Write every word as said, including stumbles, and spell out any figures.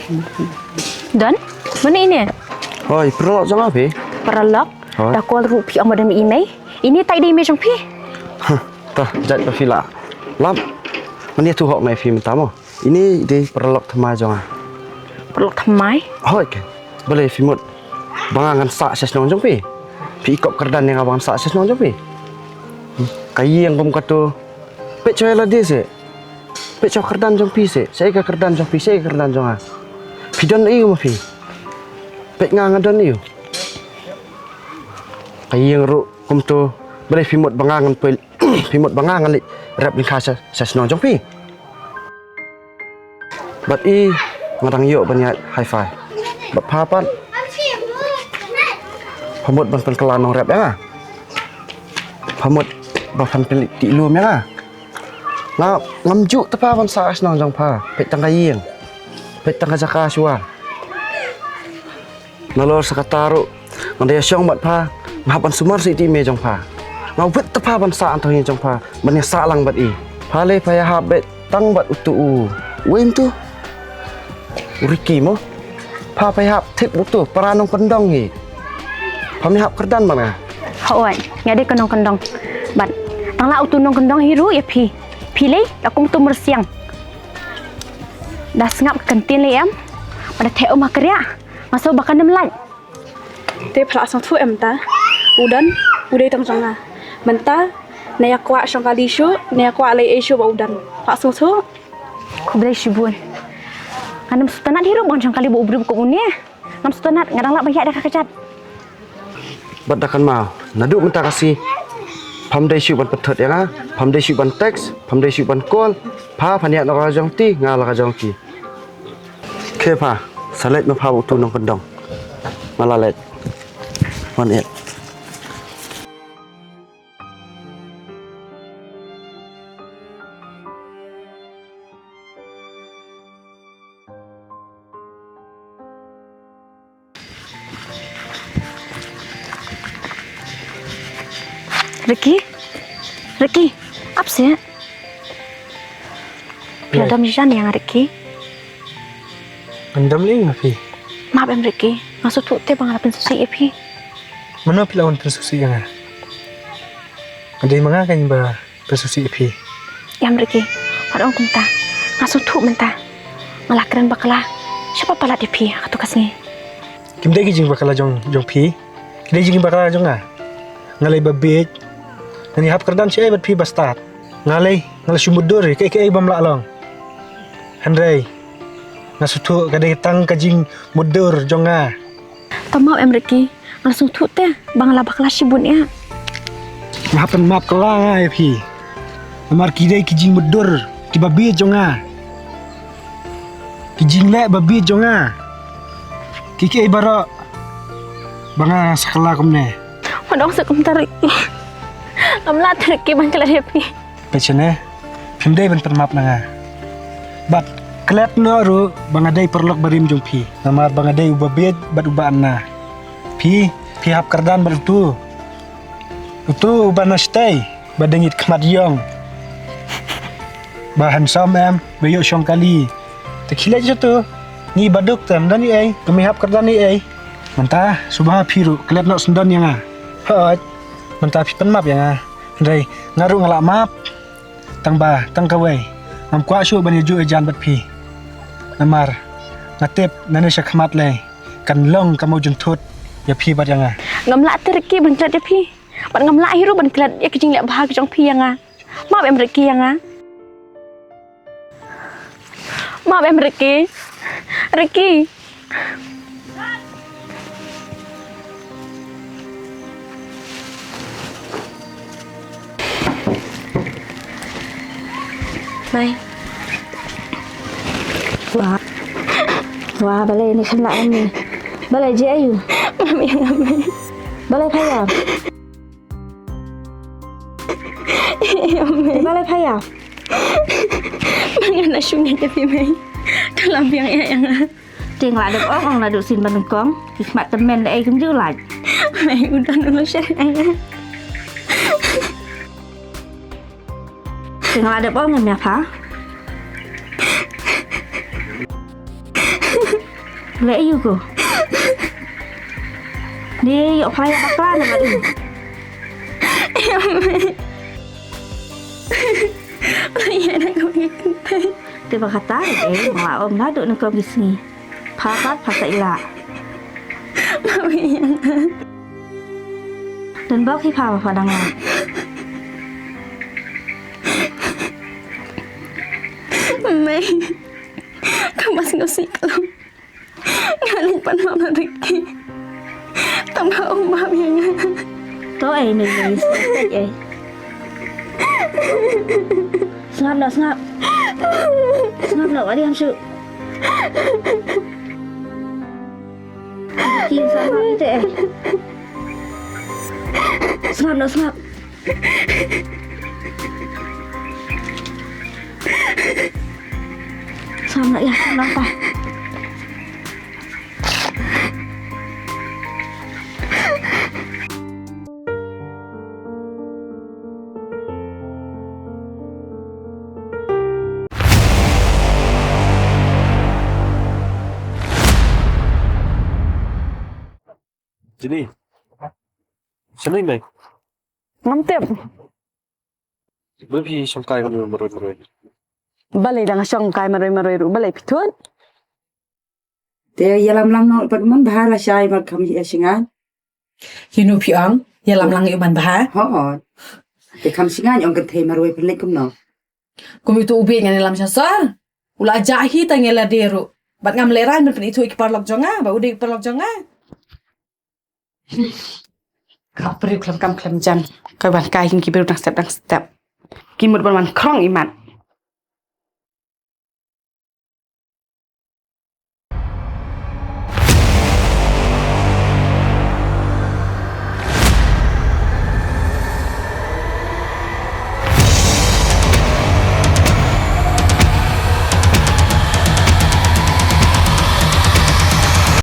Don, mano ine? Hoi, paralok jong nga phi. Paralok? Hoi. Da call ruh phi ong ba don i mei. Ine tai dei i mei jong phi. Huh, ta jait ba phi la lap. Mano ïathuh hok na ïa phi mynta mo. Ine dei paralok thymmai jong nga. Paralok thymmai? Hoi ke. Balei phi mut ba nga ngan sah sha shnong jong phi. Phi i kop kyrdan ïa nga ba ngan sah sha shnong jong phi. Ka ïing kum kato. Peit sha ïa lade seh. Peit sha kyrdan jong phi seh. Seh ka kyrdan jong phi, seh ka kyrdan jong nga. Phi don aïu ma phi? Peit nga nga don aïu? Ka ïing ruh kumto. Balei phi mut ba nga ngan poi, phi mut ba nga ngan leit rep lyngkha sha, sha shnong jong phi. Bad i nga dang ïoh ban ïaid hi-fi. Bad pha pat pha mut ban pynkylla nongrep ïa nga. Pha mut ba phan pynleit tih lum ïa nga. Nga ngam ju te pha ban sah shnong jong pha. Peit tang ka ïing. Peit tang ka jaka shuwa. Nalor sa kata ruh nga da ïa shong bad pha, nga hap ban sumar sha iti i mei jong pha. Nga wit te pha ban sah hangto hi jong pha ban ïa sah lang bad i. Pha lei pha ïa hap beit tang bad utu u, uei mynta u Ricky mo. Pha pha ïa hap tip utu para nongkyndong hi. Pha mi hap kyrdan bad nga. Hooid, nga dei ka nongkyndong. Bad tang la utu nongkyndong hi ruh ïa phi. Phi lei la kum utu myrsiang. Da sngap ka ktien lei em. Bad da theh um ha ka riah. Nga sngew ba kan ym lait. Te pha la sngewthuh em mynta. U Don u dei tang jong nga. Mynta na ïa kwah shong kali shuh, na ïa kwah lei ei shuh bad u Don. Pha la sngewthuh. Khublei shibun. Ngam sngewtynnat hi ruh ban shong kali bad u briew kum une. Ngam sngewtynnat, nga dang lah ban ïaid da ka kjat. Bad da kynmaw, naduh mynta ka sngi pham dei shuh ban pynthut ïa nga, pham dei shuh ban text, pham dei shuh ban call. Pha phan ïaid na ka jong phi, nga la ka jong phi. Khie pha, sa leit ma pha utu nongkyndong. Nga la leit. Wan ïa. Ricky? Ricky, ap seh. Phi la dom jan ïa nga Ricky? Ngan dom lei ma phi. Map em Ricky, nga sngewthuh te ba nga la pynsngewsih ïa phi. Mano phi la wan pynsngewsih ïa nga? Nga dei ma nga kane ba pynsngewsih ïa phi. Ïa em Ricky, wat ong kumta. Nga sngewthuh mynta. Nga la kren bakla. Shaba palat ïa phi ha kato ka sngi. Kim dei ki jingbakla jong, jong phi. Ki dei jingbakla jong nga. Nga lei ba bieit. Ngan ïa hap kyrdan shaei bad phi ba stad. Nga lei, nga la shu mutdur ïa kaei kaei bym lah long. Hynrei nga sngewthuh ka dei tang ka jingmutdur jong nga. To map em Ricky, nga la sngewthuh te ba nga la bakla shibun ïa. Nga hap ban map kylla nga ïa phi. Namar ki dei ki jingmutdur kiba bieit jong nga. Ki jingleh ba bieit jong nga. Ki kiei baroh ba nga sa kylla kumne. Wat ong sa kumta Ricky. Ngam lah te Ricky ban klet ïa phi. Peit shane, phim dei ban pynmap na nga. Bad klet noh ruh ba nga dei paralok barim jong phi. Namar ba nga dei uba bieit bad uba anna. Phi, phi hap kyrdan bad utu. Utu uba na shatei, ba dang ïit khmat ïong. Ba handsome em, ba ïoh shong kali. Te khie leit sha utu. Ngi baduk te ym don ei ei, te me hap kyrdan ei ei. Mynta, sngewbha phi ruh, klet noh sngewdon ïa nga. Hooid, mynta phi pynmap ïa nga. Hynrei nga ruh nga la map. Tang ba, tang kawei. Ngam kwah shuh ban ïa juh ïa jan bad phi. Namar nga tip nangne sha khmat lei kan long ka mawjynthut ïa phi bad ïa nga. Ngam lah te Ricky ban klet ïa phi. Bad ngam lah hi ruh ban klet ïa ki jingleh bha ki jong phi ïa nga. Map em Ricky ïa nga. Map em Ricky. Ricky. Mei. Wah. Wah, balei ni khynnah ni. Balei ji aïu? Mami yang mei. Balei pha ïam? Ïa mei. Balei pha ïam? Mei nga la shu ngeit ïa phi mei. Ka la biang ïa nga. Te nga la dep ong ong naduh sien ba nyngkong. Ki khmat tymmen da ei kumjuh lait. Mei u don u la shah ïa nga. Te nga la dep ong ïa pha. Leh ïa u ko. Dei ïoh pha ïa bakla na ba u. Te ba kata eh, ma ong naduh na ko ki sngi. Pha pat pha sa ïa la. Don bok hi pha ba pha dang la. Mei. Ka mas ngau si klong. Nga leit pan mama Ricky. Tang ba ong ba ïa nga. To eh, mei, mei, sngap eh. Sngap noh, sngap. Sngap noh, wat ïam shuh. Ki sngap noh ite eh. Sngap noh, sngap. Sngap noh ïa, sngap noh ta. Jenny. Shane mei? Ngam tip. Balei phi shongkai marwei marwei? Balei dang shongkai marwei marwei ruh, balei phi thut? Te ïalam lang noh pat man bha, lashai ba kham ïa shngain. Ïa no phi ong, ïalam lang ïa man bha? Hooid. Te kham shngain ong kynthei marwei pynleit kumno? Kum ïa uto u bieit ngan ïalam sha sor. U la jah hi tang ïa lade ruh. Bad ngam lehrain ban pynithuh ïa ki paralok jong nga, ba u dei ki paralok jong nga. Ka briew khlem kam khlem jam. Ka wan kai ïa ki briew dang step dang step. Ki mut ban wan krong imat.